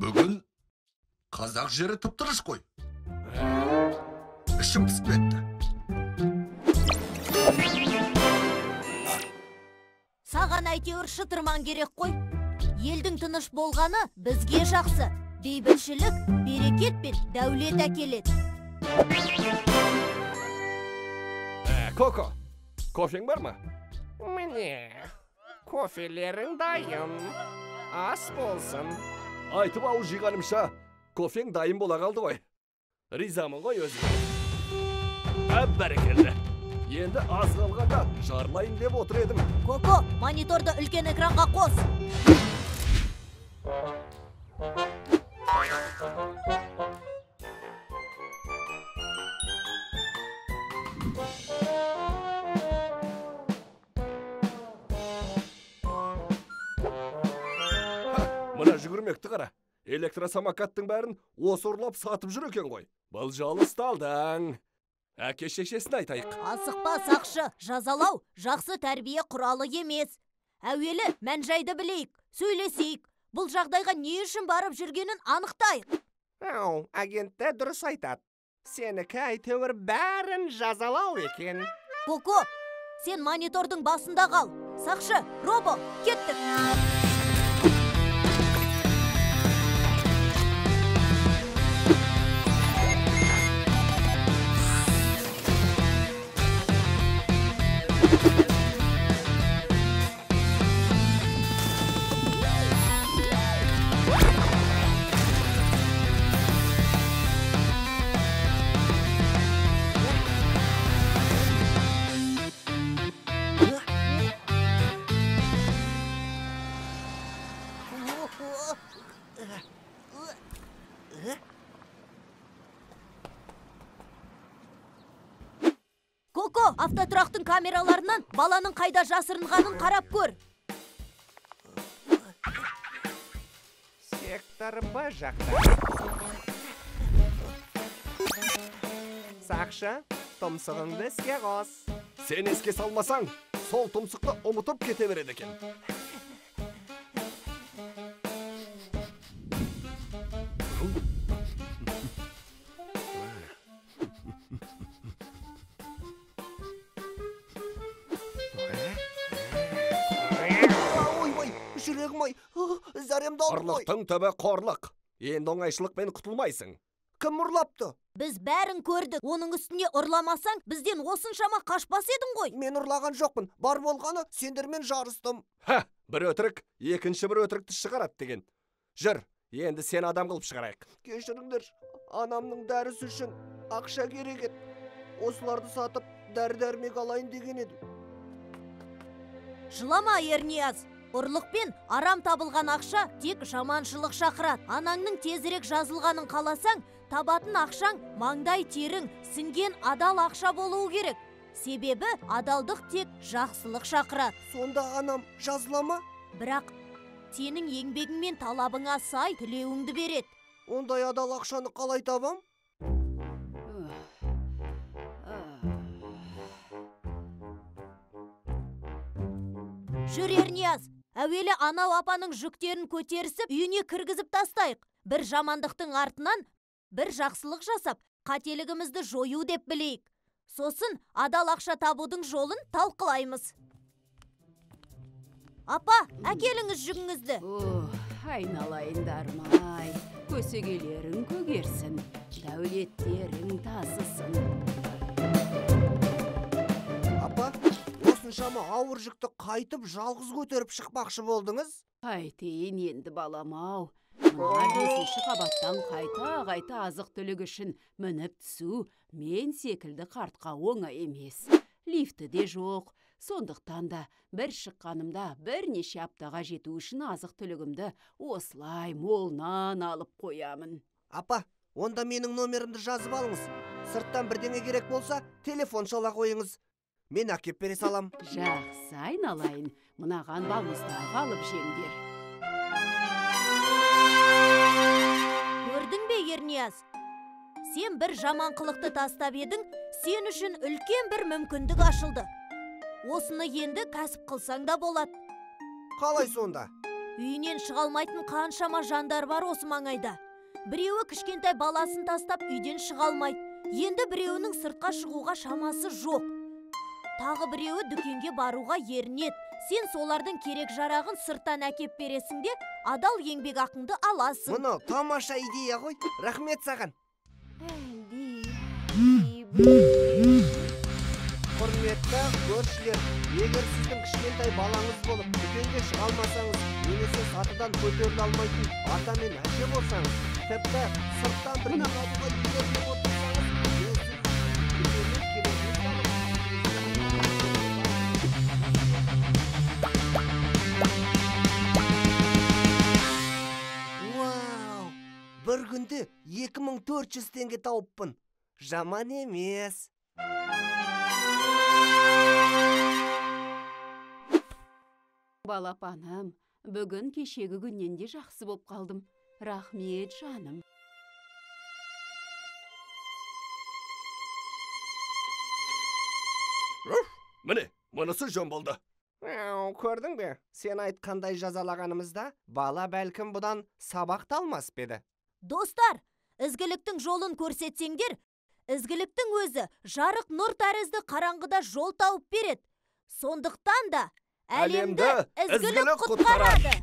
Бүгін қазақ жері тып-тыныш қой. Ішім пісіп кетті. Саған әйтеуір шытырман керек қой. Елдің тыныш болғаны бізге жақсы. Бейбітшілік, берекет пен дәулет әкеледі. Коко, кофең бар ма? Міне, кофелерің дайын. Ас болсын. Айтып ауыз жиғанымша, кофең дайын бола қалды ғой. Ризамын ғой өзіңе. Әп, бәрекелді. Енді аз қалғанда жарлайын деп отыр едім. Коко, мониторды үлкен экранға қос. Мына жүгірмекті қара. Электросамокаттың бәрін осы ұрлап сатып жүр екен ғой. Бұл жолы ұсталдың. Әке шешесін айтайық. Асықпа, сақшы. Жазалау жақсы тәрбие құралы емес. Әуелі мән-жайды білейік, сөйлесейік. Бұл жағдайға не үшін барып жүргенін анықтайық. Ау, агентті дұрыс айтады. Сенікі әйтеуір бәрін жазалау екен. Коко, сен монитордың басында қал. Сақшы, Робо, кеттік. Коко, автотұрақтың камераларынан баланың қайда жасырынғанын қарап көр. Сектор Б жақта. Сақшы, тұмсығыңды іске қос. Сен еске салмасаң, сол тұмсықты ұмытып кете береді екен. Ойбай, жүрегім ай, зәремді алды ғой. Ұрлықтың түбі қорлық. Енді оңайшылықпен құтылмайсың. Кім ұрлапты? Біз бәрін көрдік. Оның үстіне ұрламасаң, бізден осыншама қашпас едің ғой. Мен ұрлаған жоқпын. Бар болғаны сендермен жарыстым. Ха, бір өтірік, екінші бір өтірікті шығарады деген. Жүр, енді сен адам қылып шығарайық. Кешіріңдер, анамның дәрісі үшін ақша керек еді. Осыларды сатып, дәрі-дәрмек алайын деген едім. Жылама, Ернияз. Ұрлықпен арам табылған ақша тек жаманшылық шақырады. Анаңның тезірек жазылғанын қаласаң, табатын ақшаң маңдай терің, сіңген адал ақша болуы керек. Себебі адалдық тек жақсылық шақырады. Сонда анам жазыла ма? Бірақ сенің еңбегің мен талабыңа сай тілеуіңді береді. Ондай адал ақшаны қалай табам? Жүр, Ернияз, әуелі анау апаның жүктерін көтерісіп, үйіне кіргізіп тастайық. Бір жамандықтың артынан бір жақсылық жасап, қателігімізді жою деп білейік. Сосын адал ақша табудың жолын талқылаймыз. Апа, әкеліңіз жүгіңізді. Ох, айналайындарым ай, көсегелерің көгерсін, дәулеттерің тасысын. Апа, осыншама ауыр жүкті қайтып жалғыз көтеріп шықпақшы болдыңыз? Қайтейін енді, балам ау. Мына бесінші қабаттан қайта-қайта азық-түлік үшін мініп түсу мен секілді қартқа оңай емес. Лифті де жоқ. Сондықтан да бір шыққанымда бірнеше аптаға жету үшін азық-түлігімді осылай молынан алып қоямын. Апа, онда менің номерімді жазып алыңыз. Сырттан бірдеңе керек болса, телефон шала қойыңыз. Мен әкеп бере салам. Жақсы, айналайын. Мынаған балмұздақ алып жеңдер. Көрдің бе, Ернияз? Сен бір жаман қылықты тастап едің, сен үшін үлкен бір мүмкіндік ашылды. Осыны енді кәсіп қылсаң да болады. Қалай сонда? Үйінен шыға алмайтын қаншама жандар бар осы маңайда. Біреуі кішкентай баласын тастап үйден шыға алмайды. Енді біреуінің сыртқа шығуға шамасы жоқ. Тағы біреуі дүкенге баруға ерінеді. Сен солардың керек жарағын сырттан әкеп бересің де, адал еңбек ақыңды аласың. Мынау тамаша идея ғой. Рахмет саған. Құрметті көршілер, егер сіздің кішкентай балаңыз болып дүкенге шыға алмасаңыз, немесе сатыдан көтеріле алмайтын ата мен әже болсаңыз, тіпті сырттан бірдеңе алуға ерініп отырсаңыз, мен сіз дүкеннен керегіңізді алып, Вау! Бір күнде 2400 теңге тауыппын. Жаман емес. Балапаным, бүгін кешегі күннен де жақсы болып қалдым. Рахмет, жаным. Міне, мұнысы жөн болды. Көрдің бе? Сен айтқандай жазалағанымызда бала бәлкім бұдан сабақ та алмас па еді? Достар, ізгіліктің жолын көрсетсеңдер, ізгіліктің өзі жарық нұр тәрізді қараңғыда жол тауып береді. Сондықтан да әлемді ізгілік құтқарады.